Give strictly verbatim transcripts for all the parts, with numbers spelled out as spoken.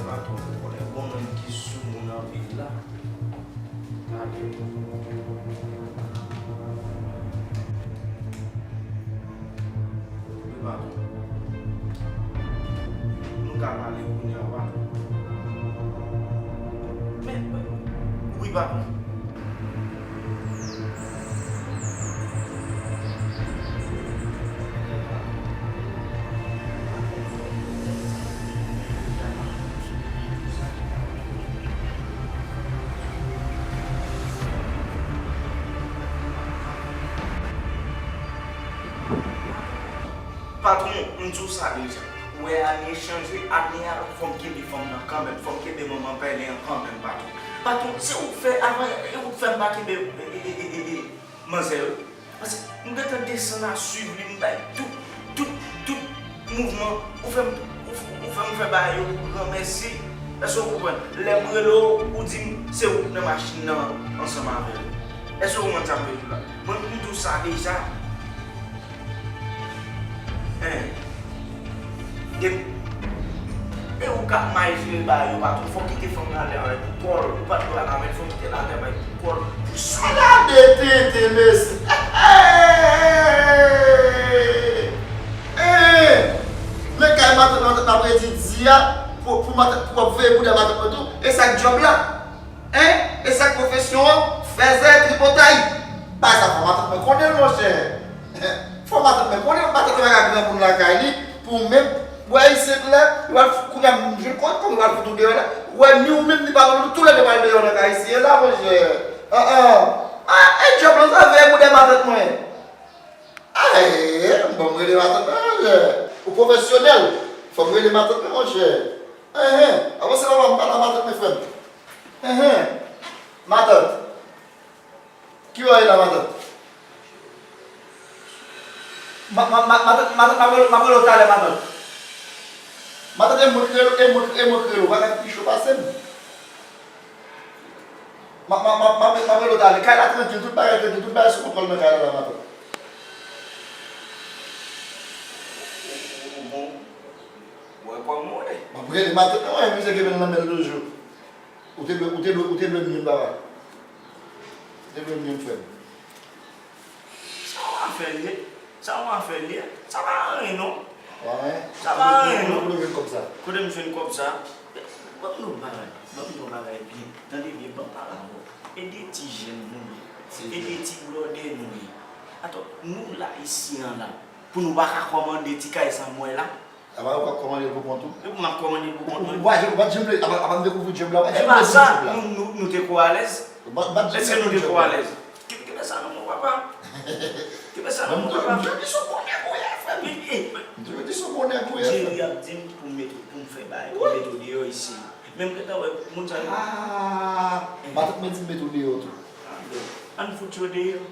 Patwon, ou konnen gon moun ki sou moun anpil la. Gade. Wi, patwon. Nou ka pale kounye a, patwon. Men, wi, patwon. Patwon, m di w sa deja. Ou wè ane chanje, ane a, fò m kenbe fanm nan kanmenm, fò m kenbe manman Pèlen an kanmenm, patwon. Patwon, se ou k fè, avan, e ou k fè m pa kenbe, e, e, e, e, e, manzè yo. Paske m gentan desann a swiv li, m bay tout, tout, tout mouvman. Ou fè m, ou, ou fè m fè bagay yo pou granmèsi. Èske w konprann? Lè m rele w, ou di m se ou k nan machin nan ansanm avè l. Èske w konprann sa m vle di w la? Mwen, m di w sa deja. Hein. Gen, e ou k ap mal jere bagay yo, patwon. Fò w kite fanm nan ale avè l pou kò l. Ou pa t dwe al avè l, fò w kite l ale avè l pou kò l. Pou sa. Ala de tenten, mesye. Hein! Men kay matant, matant m ap redi di a, pou, pou matant, pou w ap veye bouda matant mwen tou, e sa k djòb la? Hein? E sa k pwofesyon an? Fèzè, tripotay. Bagay sa fò matant mwen konnen l, monchè. Fò matant mwen konnen l, matant mwen pa ka granmoun lakay li, pou menm, wè isit la, li pral f-, kounye a m jwenn kont pou li pral fout ou deyò la. Wè, ni ou menm, ni patwon nou, toulède pral deyò nan kay isi la, monchè. An, an. Ah, e djòb lan sa, veye bouda matant mwen. Ay, m ban m rele matant mwen, monchè. Ou pwofesyonèl. Fò m rele matant mwen, monchè. Enhen. Avanse papa, m pale a matant mwen, frè m. Enhen. Matant. Ki bò w ye la, matant? Ma, ma, ma, matant, matant, m ap rele, m ap rele w talè, matant. Matant, e mwen k rele, e mwen, e mwen k rele w, bagay pi cho pase m. Ma, ma, ma, ma, m ap rele w talè. Kay la trankil, tout bagay trankil, tout bagay sou kontwòl nan kay la, la, matant. Ou bon, ou wè kòman w ye. M ap rele matant nan, wè, misye kenbe l nan men l toujou. Ou te dwe, ou te dwe, ou te dwe m youn, papa. Ou te dwe m youn, frè m. Sa yon afè l ye. Sa yon afè l ye. Sa pa anyen, non. Sa pa anyen, non. Kote w jwenn kòb sa? Kote m jwenn kòb sa? Ban m yon bagay. Ban m yon bagay byen. Tande byen, ban m pale avè w. Ede ti jèn nou ye. Ede ti blòdè nou ye. Atò, nou la, isi an la, pou nou pa ka kòmande ti kay sa m wè la. Apa ou ka kòmande l pou kont ou? Epi m ap kòmande l pou kont mwen. Ou pa, ou pa t janm vle, apa, apa m dekouvri djòb la, ou pa t janm vle di djòb la. E pa sa, nou, nou, nou te ko alèz? Èske nou te ko alèz? Kenbe sa nan men w, papa. Kenbe sa nan men w, papa. M te di se yon bonè pou w ye, frè m. M te di se yon bonè pou w ye, frè m. Jerry ap di m pou m mete, pou m fè bagay, pou m mete w deyò isi. Men m gentan wè moun sa yo. Ah, matant mwen di m mete w deyò tou. Ann fout yo deyò.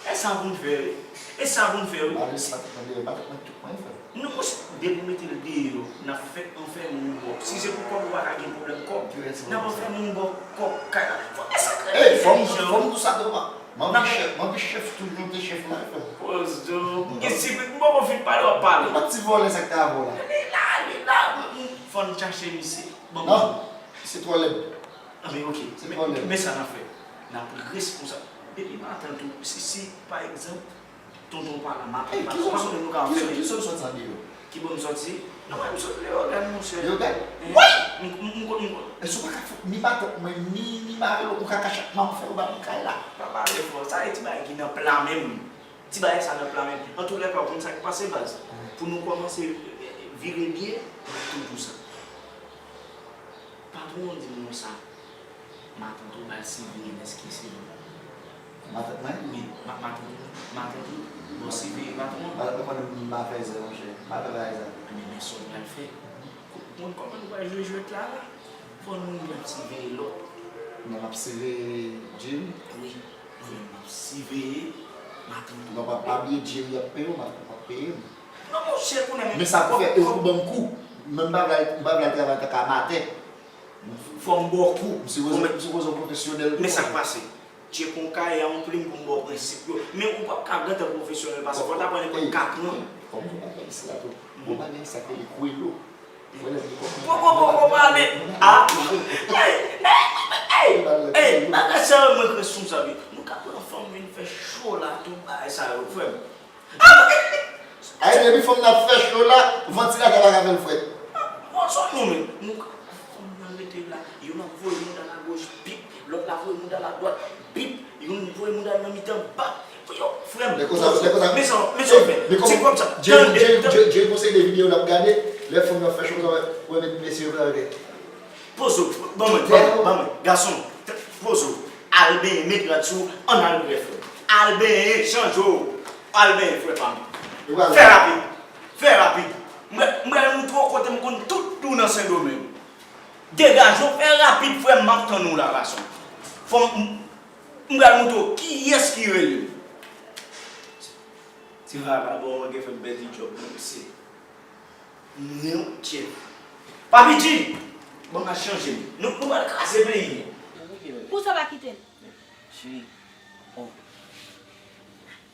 E sa pou n fè, wi. E sa pou n fè, wi. Mari, sa te tande, pa te tande tout mwen fè. Non, monchè, depi w mete l deyò, n ap fè anfè moun bò. Si se pou kòb, ou pa ka gen pwoblèm kòb. N ap anfè moun bò kòb kay la. Fò, e sa k rele entèlijan. Fò m di w sa, Toma. M anvi chèf, m anvi chèf toujou te chèf la, frè. Poz do. M gen sikri, m poko fin pale, w ap pale. Pa ti vòlè sa k te avè w la. Li la, li la. Fò n chache misye. Bon. Non, se twò lèd. Anben, oke. Men, men sa n ap fè. N ap responsab. Depi matant ou, si, si, pa egzanp, tonton w pa la, matant w pa la, ou pa konnen nou ka anfèmen. Ki zòn w sòti an deyò? Ki bò m sòti? Non, mwen, m sot Leyogàn, monchè. Leyogàn? Wi! M, m, m, m, m. Èske w pa ka fout ni matant mwen, ni, ni mari w, ou ka kache ak manman fè yo ba m kay la? Pa pale fò. Sa e ti bagay ki nan pla menm. Ti bagay sa nan pla menm. Antoulèka, ou konn sa k pase, baz? Pou nou kòmanse, eh, eh, vire byen, m ap toujou sa. Patwon an di m konsa, matant ou ba l siveye, èske se vre? Matant mwen? Wi, ma-, matant ou, matant ou, ba w siveye patwon an. Matant mwen konnen m pa fè zè, monchè. M pa fè bagay sa. Ebyen, men sa w pral fè. Ou konn kòman nou pral jwe jwèt la, la? Fò nou youn ap siveye lòt. Non, m ap siveye Jerry? Wi, nou youn ap siveye matant ou. Non, pa, pa bliye Jerry ap peye w, matant ou p ap peye m. Non, monchè, kounye a menm. Men sa pou fè, e ou ban m kou. Men m pa vle, m pa vle al travay antanke amatè. Fò m ba w kou. M sipoze, m sipoze yon pwofesyonèl tou. Men sa k pase? Tcheke yon kaye a, yon plim pou m ba w prensip yo. Men ou p ap ka gentan pwofesyonèl paske fò w ta pran nenpòt katran. Fò m di w bagay isi la tou. Gon bagay sa k rele kwelo. Poko, poko pale. Ah. Ey, ey, ey, ey, bagay sa yo, mwen responsabil. Nou ka pran fanm vin fè cho la, tout bagay sa yo, frè m. Ah, ey, depi fanm nan ap fè cho la, vantilatè pa ka fè l frèt. Bon, son nou menm. Nou ka pran fanm nan rete la. Youn ap voye mouda l agoch, bip. Lòt la voye mouda l adwat, bip. Youn voye mouda l nan mitan, bap. Yo, frè m, poze w. Lè konsa, lè konsa. Men sa, men sa w fè. Se kòm sa. Jerry, Jerry, Jerry, Jerry, gon seri de videyo n ap gade, lè fanm nan ap fè cho konsa, w wè, w wè mesye yo konsa, yo gen. Poze w, ban mwen, ban mwen, ban mwen, gason, poze w. Al benyen, met rad sou ou, ann al bref. Al benyen, chanje w, al benyen, frè pa m. Fè rapid, fè rapid. Mwen, mwen montre w kote m konn tout twou nan Sendomeng. Degaje w, fè rapid, frè m, m ap tann ou la, gason. Fò m, m pral montre w kiyès ki rele m. Ti vagabon an gen fè m pèdi djòb mwen, mesye. Mwen, chèf. Papi G! Bon, m al chanje m. Nou, nou pral kraze peyi a. Pou sa w pa kite l? Cheri, oh.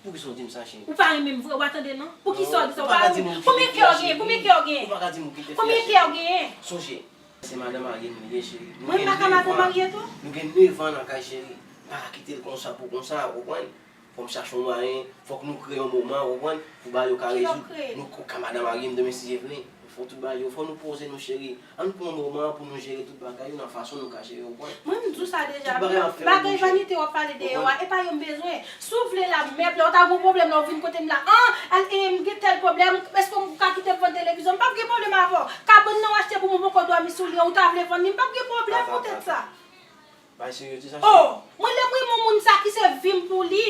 Poukisa w di m sa, cheri? Ou pa renmen m vre, w pa tande non? Poukisa w di sa? Ou pa renmen m? Konbyen kè w genyen? Konbyen kè w genyen? Ou pa ka di m ou kite m. Konbyen kè w genyen? Sonje, se madan marye m li ye, cheri. Mwen, m pa ka madan marye tou? Nou gen nèf an nan kay, cheri. M pa ka kite l konsa pou konsa, ou konprann? Fò m chache yon mwayen, fòk nou kreye yon moman, ou konprann, pou bagay yo ka rezoud. Nou ka madan marye m demen si Dye vle. Fò tout bagay yo, fò nou poze nou cheri. Ann pran moman pou nou jere tout bagay yo nan fason nou ka jere, ou konprann? Mwen, m di w sa deja, bagay vanite w ap pale dèyè w a, e pa yo m bezwen. Si w vle la, m mèt la, ou ta gon pwoblèm la, ou vin kote m la, an, al, e, m gen tèl pwoblèm, èske w ka kite m vann televizyon? M p ap gen pwoblèm avè w. Kabann nan w achte pou mwen, ou poko dòmi sou li an, ou ta vle vann li, m p ap gen pwoblèm poutèt sa. Bagay serye w di sa, cheri. Oh, mwen lè m renmen yon moun sa ki se vi m pou li.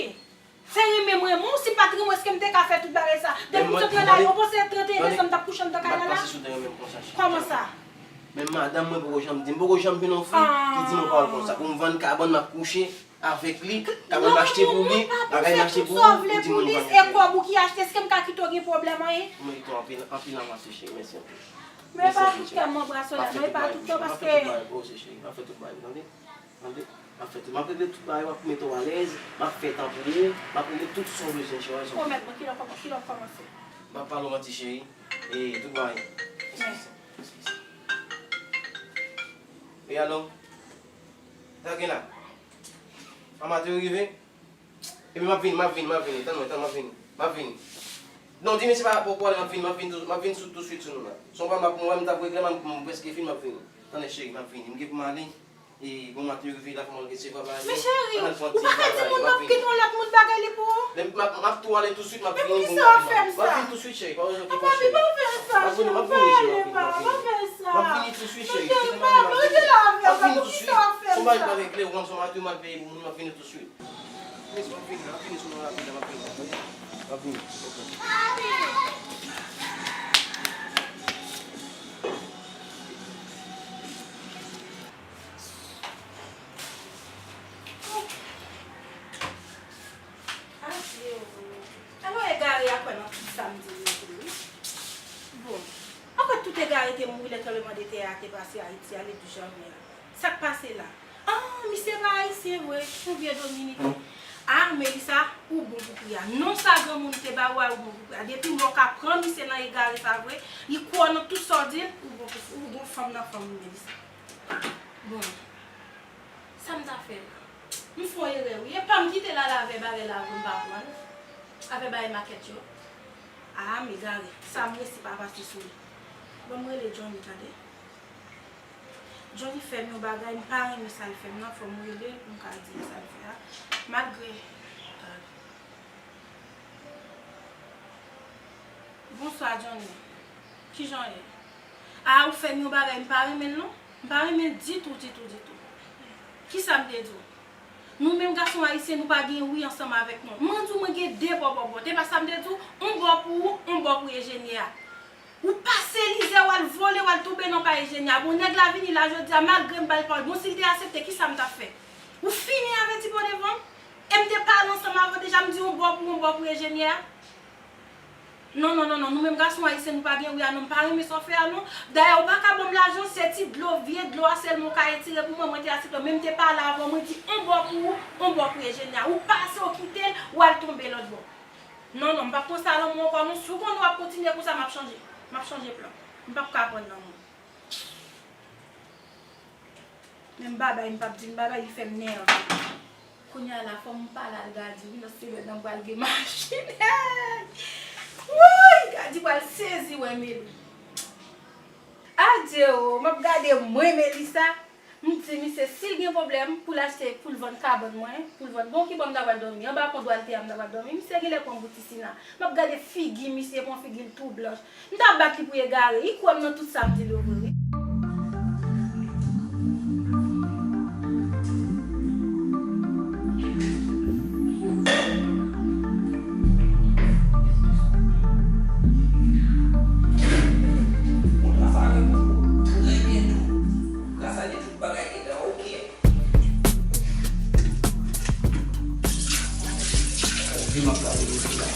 Fè renmen m renmen w, si m pa t renmen w, èske m te ka fè tout bagay sa? Depi m sot nan lari, ou panse trannteyen desanm m t ap kouche anndan kay la la? Kòman sa? Men madanm mwen poko janm di m, poko janm jwenn yon fi ki di m yon pawòl konsa. Pou m vann kabann m ap kouche avèk li, kabann m achte pou li, bagay m achte pou ou, ou di m vann li. E kòb ou ki achte, èske m ka kite w gen pwoblèm anyen? Mwen kite w anpil, anpil anpase cheri, mèsi anpil. Men pa tout tan m anbrase w la, non, e pa tout tan paske. M ap fè tout bagay pou ou, cheri, m ap fè tout bagay pou ou, tande? Tande? M ap fè tout, m ap regle tout bagay, m ap mete w alèz, m ap fè tan pou ou, m ap regle tout sa w bezwen, cheri. Pwomèt mwen, kilè w kòman-, kilè w kòmanse? M ap pale w manti, cheri. E, tout bagay. E alò? Sa gen la? Anmatè yo rive? Epi m ap vini, m ap vini, m ap vini. Tann mwen, tann, m ap vini. M ap vini. Non, di mesye pa poko ale, m ap vini, m ap vini tou, m ap vini sou, touswit sou nou la. Se yon pwoblèm m ap, m wè m t ap regle, m, m prèske fin, m ap vini. Tande cheri, m ap vini. M gen pou m ale. E bon maten yo rive la, fò m al resevwa bagay yo. Men cheri, ou pa ka di moun m ap kite yon lòt moun bagay li pou ou. Men m ap, m ap tou ale touswit, m ap vini. Men poukisa w ap fè m sa? M ap vini touswit, cheri. Pa bezwen okipe w, cheri. Pa fè m sa, cheri. M ap vini, cheri, m ap vini, m ap vini. M ap vini touswit, cheri. Kite m ale, m ap vini. M ap vini touswit. Se yon bagay m pa regle, ou konn se yon maten m al peye pou moun, m ap vini touswit. Miss, m ap vini, m ap vini sou nou rapid la, m ap vini. M ap vini. Adye o. Alò egare a kwè nan tout sa m di yo vre wi. Bon, akwè tout egare te mouri lè tranblemanntè a te pase Ayiti a le douz janvye a. Sa k pase la? Ah, misye pa ayisyen vre, yon vye dominiken. Ah, Melissa, ou bon pou pri a. Non sa granmoun te ba ou a, ou bon pou pri a. Depi mò ka pran misye nan egare sa vre, li kwè w nan tout sa w di l, ou bon pou, ou bon fanm nan fanm ou, Melissa. Bon, sa m ta fè la? M fè yon erè wi. E pa m kite l al avè bagay la vre, m pa pran l. Avè bagay makèt yo. Ah, m egare. Sa m resi pa pase sou li. Bon, m rele Johnny, tande. Johnny fè m yon bagay, m pa renmen sa l fè m nan, fò m rele l pou m ka di l sa l fè a. Malgre. Bonswa, Johnny. Kijan w ye? A, ou fè m yon bagay, m pa renmen l non. M pa renmen l ditou, ditou, ditou. Kisa m te di w? Nou menm gason ayisyen, nou pa gen wi ansanm avèk nou. Mwen di w, mwen gen de bò, bò, bò. Te pa sa m te di w, yon bò pou ou, yon bò pou enjenyè a. Ou pase lizè, w al vole, w al tonbe nan pa enjenyè a. Bon, nèg la vini la jodi a, malgre m ba l pawòl. Bon, si l te aksepte, kisa m t ap fè? Ou fini avè ti po devan m? E m te pale ansanm avè w deja, m di yon bò pou yon bò pou enjenyè a. Non, non, non, non, nou menm gason ayisyen, nou pa gen wi a non, m pa renmen sa w fè a non. Dayè, ou pa ka ban m lajan, se ti dlo, vye dlo a sèlman w ka etire pou mwen, mwen te aksepte w. Men m te pale avè w, mwen di yon bò pou ou, yon bò pou enjenyè a. Ou pase, w kite l, w al tonbe lòt bò. Non, non, m p ap pran sa nan men w ankò non. Si w konnen w ap kontinye konsa, m ap chanje. M ap chanje plan. M p ap ka pran nan mwen. Menm babay, m p ap di l babay, li fè m nève. Kounye a la, fò m pale al Gadi, wi, lòt semèn nan pral gen machin. Woy! Gadi pral sezi wè Meli. Adye o, m ap gade mwen, Melissa. M di misye, si l gen pwoblèm pou l achte, pou l vann kabann mwen, pou l vann, bon, ki bò m ta pral dòmi? Anba pon dwalte a m ta pral dòmi. Misye genlè pran bout isi la. M ap gade figi misye, pran figi l tou blanch. M ta bat li pou egare. Li kwè m nan tout sa m di l yo vre, wi. Kontra sa reponn trè byen tou. Gras a Dye, tout bagay gentan oke. Oke, m ap gade dosye la.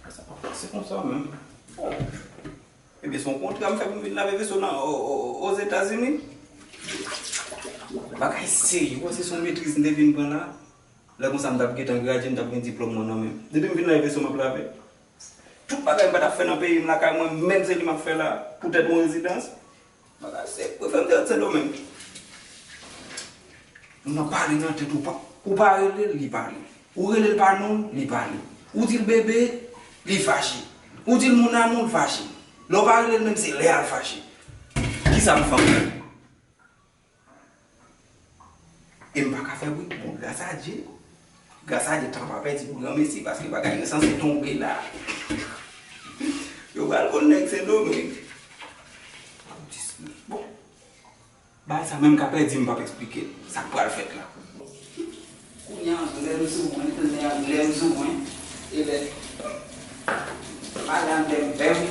Sa pa pase konsa. Sa pa pase konsa menm. Oh. Ebyen, se yon kontra m fè pou m vin lave veso nan, o, o, o, Ozetazini. Bagay serye, w wè se yon metriz m te vin pran la. Lè konsa, m t ap gentan gradye, m t ap gen diplòm mwen nan men m. Depi m vin lave veso, m ap lave. Tout bagay m pa t ap fè nan peyi m lakay mwen, menm se li m ap fè la, poutèt yon rezidans. Bagay se, prefere m te ret Sendomeng. Moun nan pale nan tèt ou pa, ou pa rele l, li pale. Ou rele l pa non, li pale. Ou di l bebe, li fache. Ou di l mon amour, l fache. Lè w pa rele l menm, se lè a l fache. Kisa m fè ankò? E m pa ka fè bri. Bon, gras a Dye. Gras a Dye, tan pa pèdi pou granmesi, paske bagay yo sanse tonbe la. Yo pral konn nèg Sendomeng. Bon. Bagay sa menm ka pèdi, m p ap eksplike l. Sa k pral fèt la. Kounye a, anglè m sou mwen, tande anglè m sou mwen. Ebyen, madanm dem very,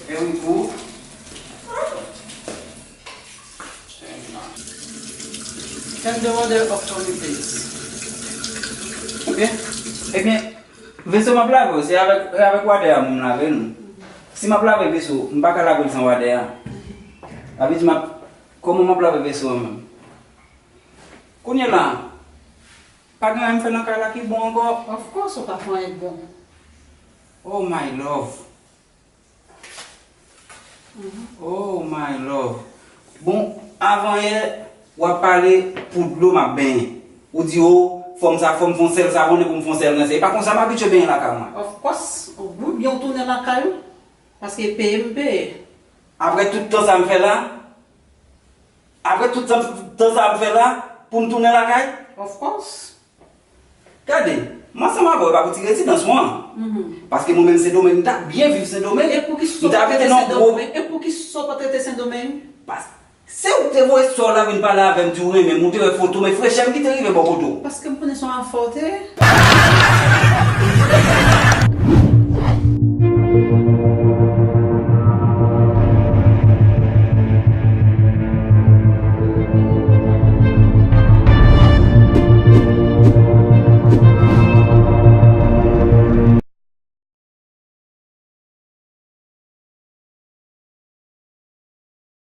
very good. Can the water of Tony, please? Ebyen, ebyen, veso m ap lave, se avèk, se avèk watè a m lave nou. Si m ap lave veso, m pa ka lave l san watè a. Sa vle di m ap, kòman m ap lave veso an menm? Kounye la, pa gen anyen m fè nan kay la ki bon ankò. Of course, ou pa fè anyen k bon. Oh my love. Oh my love. Bon, avan yè, w ap pale pou dlo m ap benyen. Ou di, o, fò m sa, fò m fè yon sèl savonnen pou m fè yon sèl rense. E pa konsa m abitye benyen lakay mwen. Of course, ou byen w tounen lakay ou. Paske peye m peye. Apre tout tan sa m fè la, apre tout tan, tan sa m fè la, pou m tounen lakay? Of course. Gade, m ansanm avè w, e pa pou ti rezidans ou an. Paske mwen menm Sendomeng, m t ap byen viv Sendomeng. E poukisa w pa t rete Sendomeng? E poukisa w pa t rete Sendomeng? Pas, se ou k te voye sè w la vin pale avè m, di w renmen m, ou te wè foto m, e frechè m ki te rive bò kote w. Paske m konnen se yon afè w te ye.